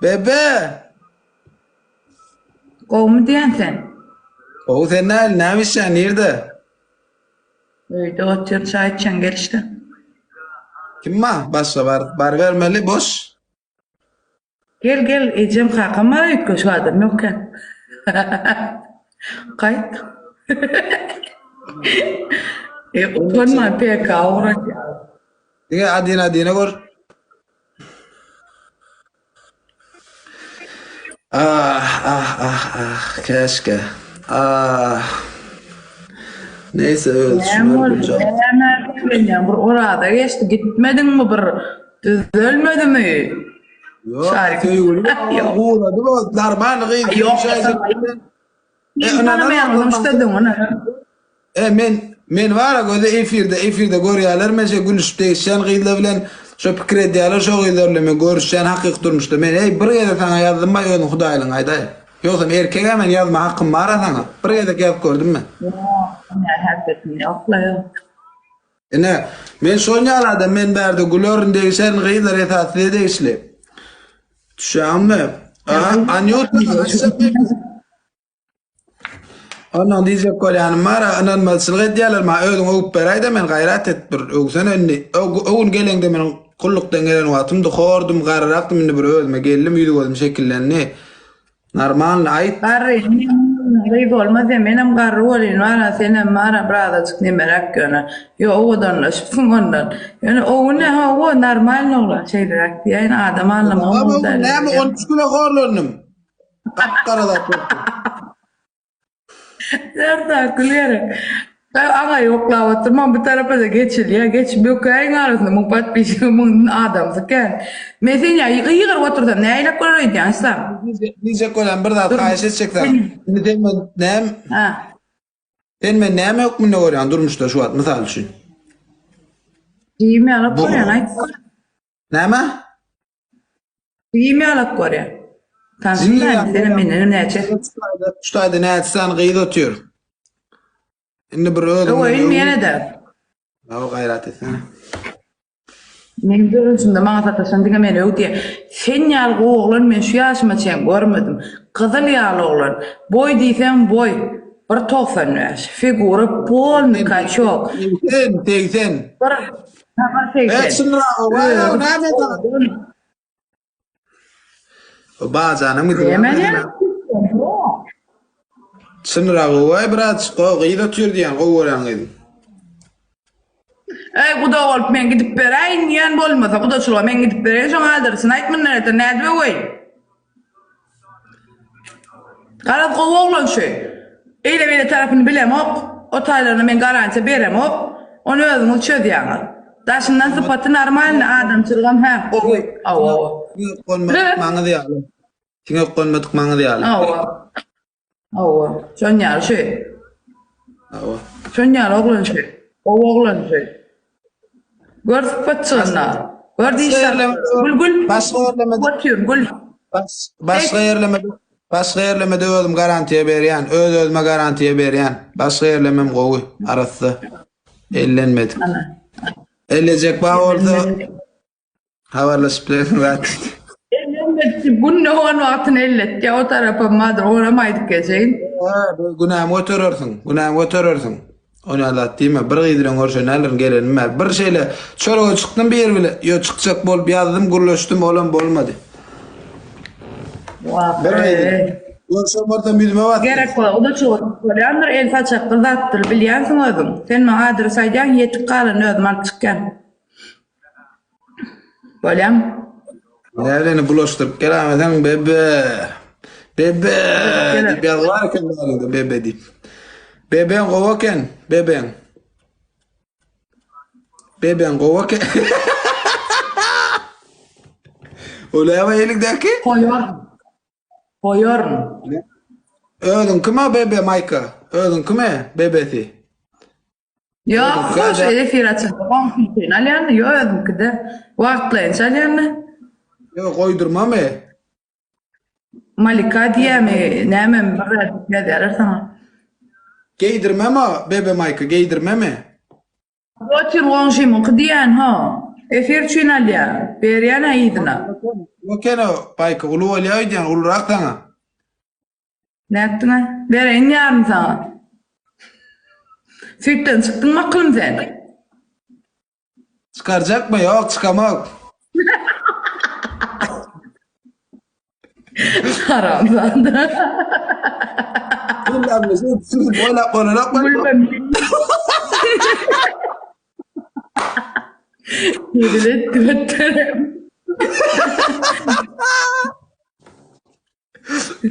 Bebe! Gowumy diýýän sen? Gowy sen näl, näme işýän, nirde? Öýde otyr, çaý içýän gelişde. Kim bar? Başga bar, barybermeli boş. Gel gel ejem kakam bar üýtgeşik adam ýok eken. Gaýt. E utanman PK ugratýar. Diňe adin adine gör. Ah ah ah ah käşgä. Ah. Neyse öz Näme düşüner boldy? Güljan. Näme öwrenýäň? Bir oraza geçdi, gitmediňmi bir düzelmedimi? Ýok, Şarik. söýgüli Ýok. gurady bu normal gyz. Ýok. E, Men tanamaýaňyzam şu sözüňi. E men men bara göze efirde efirde görýärler men şe gülüşip degişýän gyzlar bilen şo pikir edýärler şo gyzlar bilen men görüşýän hakyky durmuşda men eý bir gezek saňa ýazdym baý özüň hudaýlygyňy aýdaý ýogsam erkegä men ýazma hakym bara saňa bir gezek ýazyp gördüm men. Ýok, häsiýetim ýokla ýok. Ine men şol ýaly adam men bärde gülerin degişerin gyzlar esasy size degişli. Düşýäňmi? Aha Anýuta açjak Ondan diýjek bolýanym bar, ynanmazçylyk edýärler maňa, özüň öwüp beräýdä men gaýrat et bir öwsene indi. O gün geleňde meniň gullukdan gelen wagtymdy, hordum, garryrakdym indi bir özüme geldim, ýüz-gözüm şekillendi. Normalny aýt. Garry, gyz bolmaz ýa menem garry bolýyn bara senem bara birazajyk nemeräk ýöne. Ýo owadanlaşypsyň ondan. Ýöne o gün-ä hawa normalny oglan şeýleräk diýäýin adam alnamagam O gün näme 13 güne horlandym. Gap-gara zat bolupdyr. Serdar gül gerek. Gaý aňa ýoklap oturman bu tarapa-da geçilýär. Geç bökäýiň arasynda muň podpisçigi muň adamsy kän. Men sen ýa gygyryp otursam nähilek bolar öýdýäň Yslam? Diýjek bolýan bir zat haýyş etjek saňa. Indi sen men näme Ha. Sen men näme hökmünde görýäň durmuşda şu wagt mysal üçin? Jigim ýalak görýän aýt. Näme? Jigim ýalak görýän. Tanşym däl, senem mendenem näçe. Şu taýda näçe sany gyz otyr. Indi bir özüň. Öweýinmi ýene-de? Hawa gaýrat etsene. Meň görüşimde maňa sataşan diňe meni öw diýýär. Sen ýaly gowy oglan men şu ýaşyma çen görmedim. Gyzyl ýaly oglan. Boý diýseň boý. Bir 95. Figura polny kaçok. 80, 80. Bir bir 80. E, çynrak, waý, näme Bajanyň gidýär. Çynrak gowy biraz gowy gyz otyr diýen gowy görýän gyzym. Eý guda bolup men gidip beräýin diýen bolmasa gudaçylyga men gidip beräýin şoň adresini aýt mundan ertir nädip öweýin. Garaz gowy oglan şu. Eýle beýle tarapyny bilemok. O taýlaryna men garantiýa beremok. Ony özüňiz çözýäňiz. Daşyndan sypaty normalny adamçylygam hä gowy. Hawa. Siňek gonmadyk maňyz ýaly. Siňek gonmadyk maňyz ýaly. Hawa. Hawa. Şon ýaly şu. Hawa. Şon ýaly oglan şu. Gowy oglan şu. Gör sypatçygyna. Gör diş Gül gül. Başga ýerlemede. Otyr gül. Başga ýerlemede. Başga ýerlemede özüm garantiýa berýän. Öz özüme garantiýa berýän. Başga ýerlemem gowy, arassa. Ellenmedik. Ellejek bar bolsa habarlaşyp bilersiň zat. Ellenmedik diýip günde on wagtyny elletýär. O tarapam bardyr, onam aýdyp geçeýin. Hä, günämi göterersiň, günämi göterersiň. Ony zat diýme, bir gyz bilen görşen däldirin, gelenim bäri. Bir şeýle çörege çykdym bir bile, ýo çykjak bolup ýazdym, gürleşdim, olam bolmady. Wah, Bir gyz bilen. Görşen bolsam ýüzüme basdy. Gerek bolar, o da çuwat bolýandyr, el saçakly zatdyr, bilýänsiň özüň. Sen maňa adres aýdýaň, ýetik galany özüm alyp çykýan. Bolýamy? Näbileni bulaşdyryp gelämeseň bebe. Bebe diýip ýazgy bar eken bärinde bebe diýip. Bebeň gowy eken, bebeň. Bebeň gowy eken. O näme eliňdäki? Goýaryn. Goýaryn. Özüňkimi bebe maýka? Özüňkimi bebesi? Ýok, hoş efir açanda goňşyňkyny alýan, ýok özüňkide. Wagtlaýynça alýan. Ýok, goýdurmamy? Malika diýýämi, nämemi bir zat diýip ýazýarlar saňa. Geýdirmemi bebe maýka, geýdirmemi? Otyr goňşymyňky diýýän ho. Efir üçin alýan. Berýän-ä yzyna. Eken o, Baýka uly bolýar öýdýän, ulurak saňa. Nätdiň-aý? Bereýin ýaryny saňa. Süýtden çykdyňmy akylym sen? Çykarjakmy? Ýok, çykamok. Haramzada. Gülmem, süzüp oýlap bolanok. Gülmem. Hezil etdi betterem.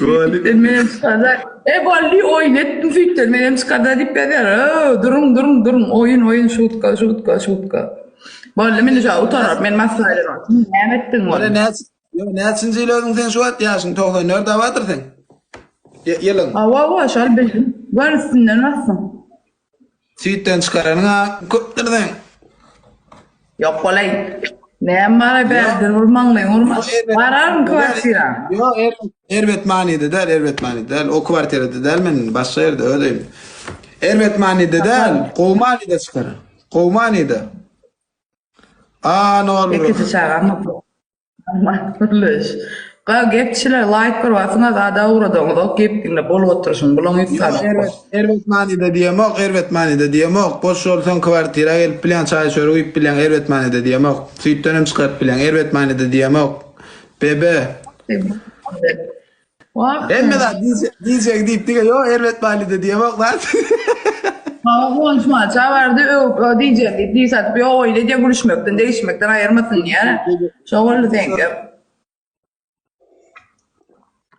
Goli. Menem çykarda. E boldy oýun etdim süýtden menem çykarda diýip ýazýar. Öö, duruň duruň duruň oýun oýun şutka şutka şutka. Boldy meni şu utanar men masgara ederim. Näme etdiň Ýöne boldy? näç Ýöne näçinji ýyl özüň sen şu wagt ýaşyň 94 abadyr sen. Ýylyň. Hawa hawa şol bildim. Gör üstünden basdyň. Süýtden çykaranyň-a köpdür seň. Ýok bolaý. Näme bar-aý bärde bir maňlaýyňy urma. Bararyn kwartira. Ýok, erbet manyda däl, erbet manyda däl. O kwartirada däl men indi, başga ýerde öz öýüm. Erbet manyda däl, gowy manyda çykar. Gowy manyda. A, nol. Ikinji çagam bar. Gürleş. Ga gepçiler laýk bir basyňa zada ugradaňyzok gep diňle bolup oturyşyň bulaň ýüz sany Erbet, erbet manyda diýemok, erbet manyda diýemok. Boş bolsaň kwartira gelip bilýäň, çaý çörek iýip bilýäň, erbet manyda diýemok. Süýtden hem çykaryp bilýäň, erbet manyda diýemok. Bebe. Wah. Hemme zat diýjek, diýjek diýip diňe ýok erbet manyda diýemok zat. Maňa goňşumaça bardy öwüp o diýjek diýip diý satyp ýok oýun edýär gülüşmekden degişmekden aýyrmasyn diýýär. Şo boldy seňki.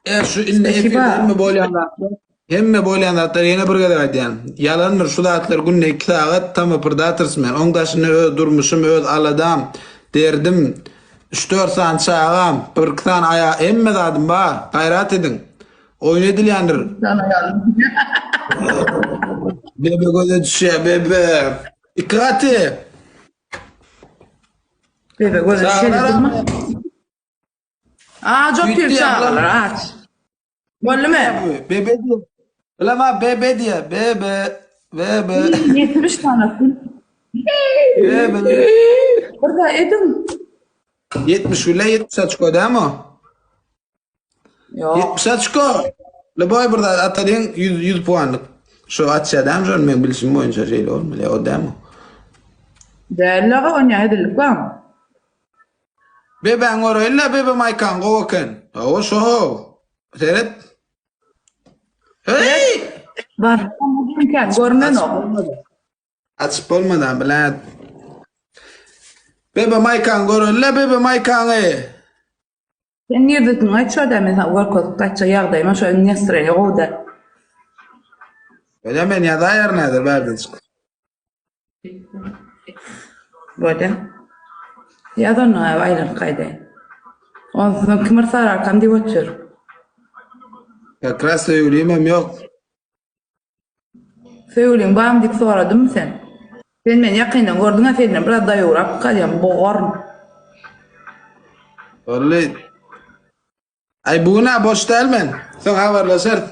E şu indi efirde hemme bolýan zatlar, hemme bolýan zatlar ýene bir gezek aýdýan. Ýalandyr şu zatlar günde 2 sagat tam opyrdatyrys men. Oň daşynda öz durmuşym, öz aladam, derdim, 3-4 sany çagam, bir-iki sany aýa hemme zadym bar. Gaýrat ediň. Oýun edilýändir. Bebe göze düşýär, bebe. Iki gaty. Bebe göze düşýär. Aç otyr çagalar aç. Boldumy? Bebe diýe. Bilema bebe diýe. Bebe. Bebe. 70 tane gül. Bebe. Bir da edin. 70 gülle 70 açko dämi o? Ýok. 70 açko. Lüboý bir zat atalyň 100 100 puanlyk. Şu açýa dämi şony men bilşim boýunça şeýle bolmaly. O dämi? Däl aga onýa hezillik barmy? Bebäň göreýin-le, bebe maýkaň gowy eken. Hawa, şo-how. Seret. Heý! Bar, kän görünenok. Açyp bolmady, bilet. Bebe maýkaň göreýin-le, bebe maýkaňy. Sen nirdesiň aýt şo men saňa görkezip gaýtjak ýagdaýyma şo indi nastroýeniýa gowy däl. Öyle men ýazaýaryn häzir bärden çykyp. Bolýa. Ýaz onda aýlanyp gaýdaýyn. Onsoň kim bir sararkam diýip otyr. Как раз söýgülim ýok. Söýgüliň barmy diýip soradymmy sen? Sen meni ýakyndan gördüň-ä senden biraz daýawrak galýan bogaryn. Boldy. Aý bu gün-ä boş däl men. Soň habarlaşarys.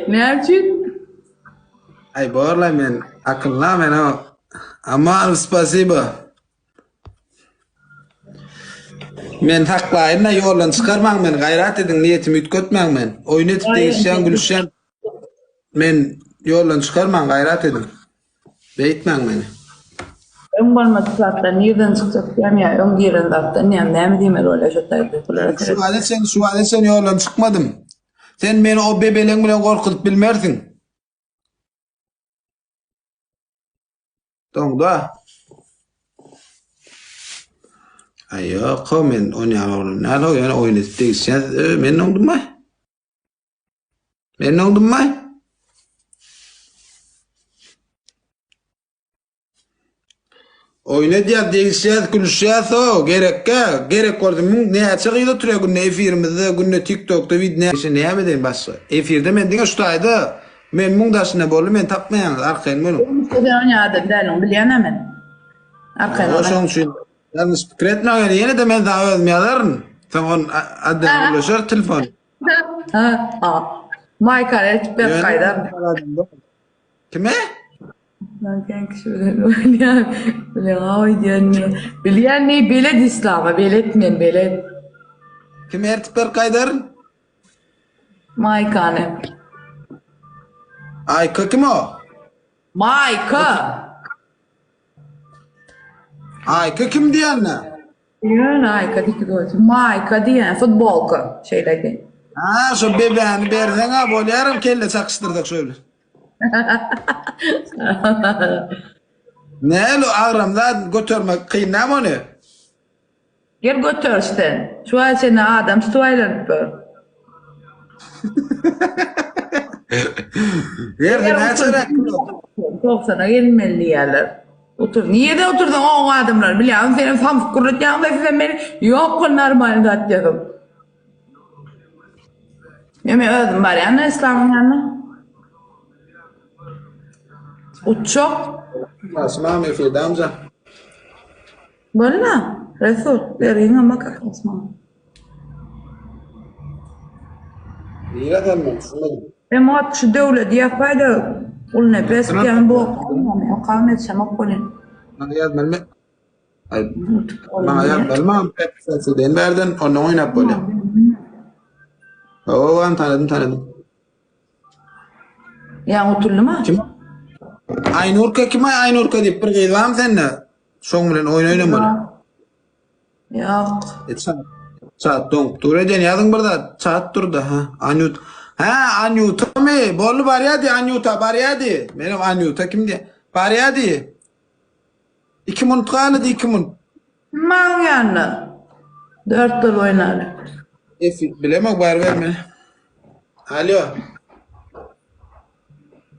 Näme üçin? Aý borlaý men akylly men o. Aman spasibo. Men saklaýyn-da ýoldan çykarmaň meni gaýrat ediň niýetimi üýtgetmäň men. Oýun edip degişýän gülüşýän men ýoldan çykarmaň gaýrat ediň. Beýtmäň meni. Öň bolmadyk zatlar nirden çykjak diýýän ýa öň giren zatdan ýa näme diýmeli bolýar şo taýda bulara Şu wagta çenli şu wagta çenli ýoldan çykmadym. Sen meni o bebeleň bilen gorkuzyp bilmersiň. Doňda. Aý ýok, men onýan oglan däl, ýöne oýun edip degişýän. Men doňdummy? Men doňdummy? Oýun edýäs, degişýäs, gülüşýäs o, gerekkä, gerek bolsa müň näçe gyz oturýar günde efirimizde, günde TikTokda wid näçe näme edeýin başga. Efirde men diňe şu taýda men müň daşynda boldy, meni tapmaýaňyz, arkaýyn boluň. Durmuşda sen oňa adam däliň bilýän-ä men. Arkaýyn Hawa ol. şoň üçin ýalňyş pikir etme ýöne ýene-de men saňa özüm ýazaryn. Soň on adden gürleşer telefon. Ha, ha. Maýkany eltip berip gaýdaryn. Kime? Sen kişi bilen oýnaýan. Bileňok öýdýän. Bilýän ne belet islama belet men belet. Kim ertip berip gaýdaryn? Maýkany. Aýka kim o? Maýka. Aýka kim diýende? Ýöne Aýka diýip goýdy. Maýka diýen futbolka şeýle aýdaýyn. Ha, şo bebäni berseň-ä bolýaram kelle çakyşdyrsak şöyle. Näl o agram zat götermek kyn näme ony? Gel göter sen. Şu aý çenli adam tutup aýlanyp dur. Berdi näçeräk kilo? 90-a gelmeli diýýärler. Otur. Nirede otursaň oň adamlar bilýäňmi senem samsyk gürletýäň-de sizem meni ýok bol normalny zat ýazyp. Ýa men özüm barýan-da Islamyň ýanyna. Uçjak. Asmam efirde amca. Bolma, Resul, beriň ama kakasy maňa. Nirä sen men düşünmedim. Emot şu döwledi ýapaýda Gulnepes diýen bu okam etsemok welin. Maňa ýazmalymy? Aý, maňa ýazmalymy? Den bärden ondan oýnap bolýar. Owan tanadym tanadym. Ýa otuldymy? Kim? Aýnurka kim aý Aýnurka diýip bir gyz barmy sende? Şoň bilen oýun oýnamaly. Ýok. E, çat, çat doňup dur eden ýazyň bir zat. Çat durda ha. Anýut. Ha, Anýutamy? Boldy barýady, Anýuta barýady. Menem Anýuta kim diýe. Barýady. 2 minut galdy, 2 minut. Kim bar oň ýanynda? Dört dol oýnaly. Efi, bilemok bar berme. Alo.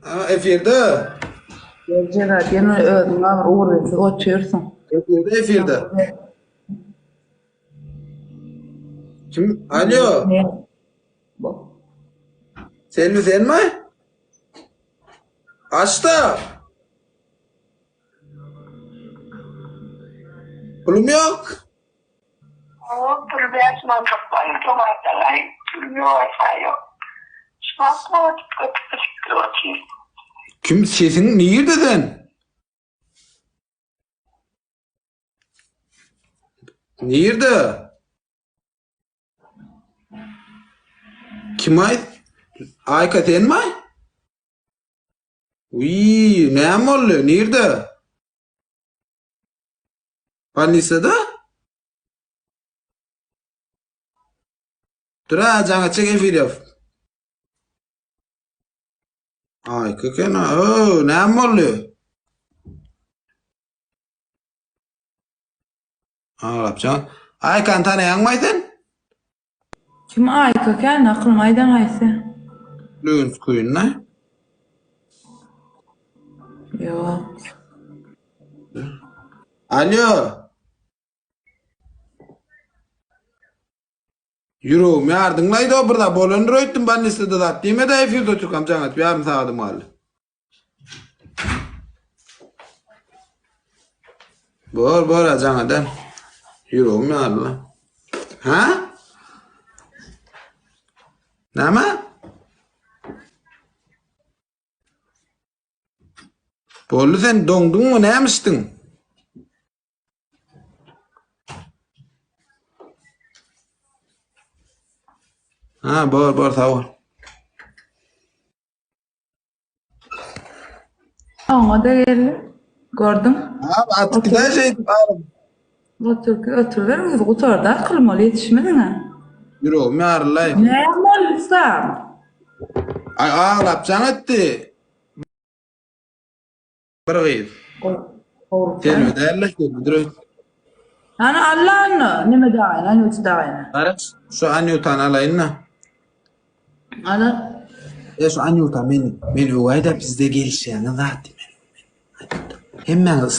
Ha, efirde. Geljek at ýene özüň agyr ugrunsyz otyrsyň. Efirde, efirde. Kim? Alo. Selbi senmi? Açda. Pulum ýok. Hawa, pul 5 manat bankomatdan aýyp, pulum ýok, aýsa ýok. Şu wagt otup götüp gidip otyr. Kim sesiň nirde sen? Nirde? Kim aý? Aýka senmi? Wiý, näme boldy? Nirde? Bolnisada? Dur-a, jaňa çek efir ýap. Aý, kekena, öw, näme boldy? Aglapjan. Aýkany tanaýaňmy sen? Kim Aýka kän aklym aýdan haýsy? Lüns Queen-ne? Ýok. Alo. Ýüregimi ýardyňlaýdy o bir zat bolandyr öýtdüm bolnisada zat diýmedi efirde oturkam jaň atyp ýarym sagadym galdy. Bor bor a jaň eden. Ýüregim ýaryldy. Ha? Näme? Boldy sen doňduňmy näme içdiň? Ha, bor bor sag bol. Oňa da geldi. Gördüň. Ha, atyp gider şeýdip arym. Otur, oturyber gyz gutardy akylym ol ýetişmediň-ä. Ýüregim ýarylaý. Näme boldy saň? Aý aglap jaň etdi. Bir gyz. Selbi däl-de, Selbidir öýt. Hany alla anna, neme daýyny, Anýuta daýyny. Garaş, şu Anýutany alaýyn-da. Ala. E şu Anýuta men men öwaýda bizde gelişýäňiz zat diýmen. Hemmäňiz.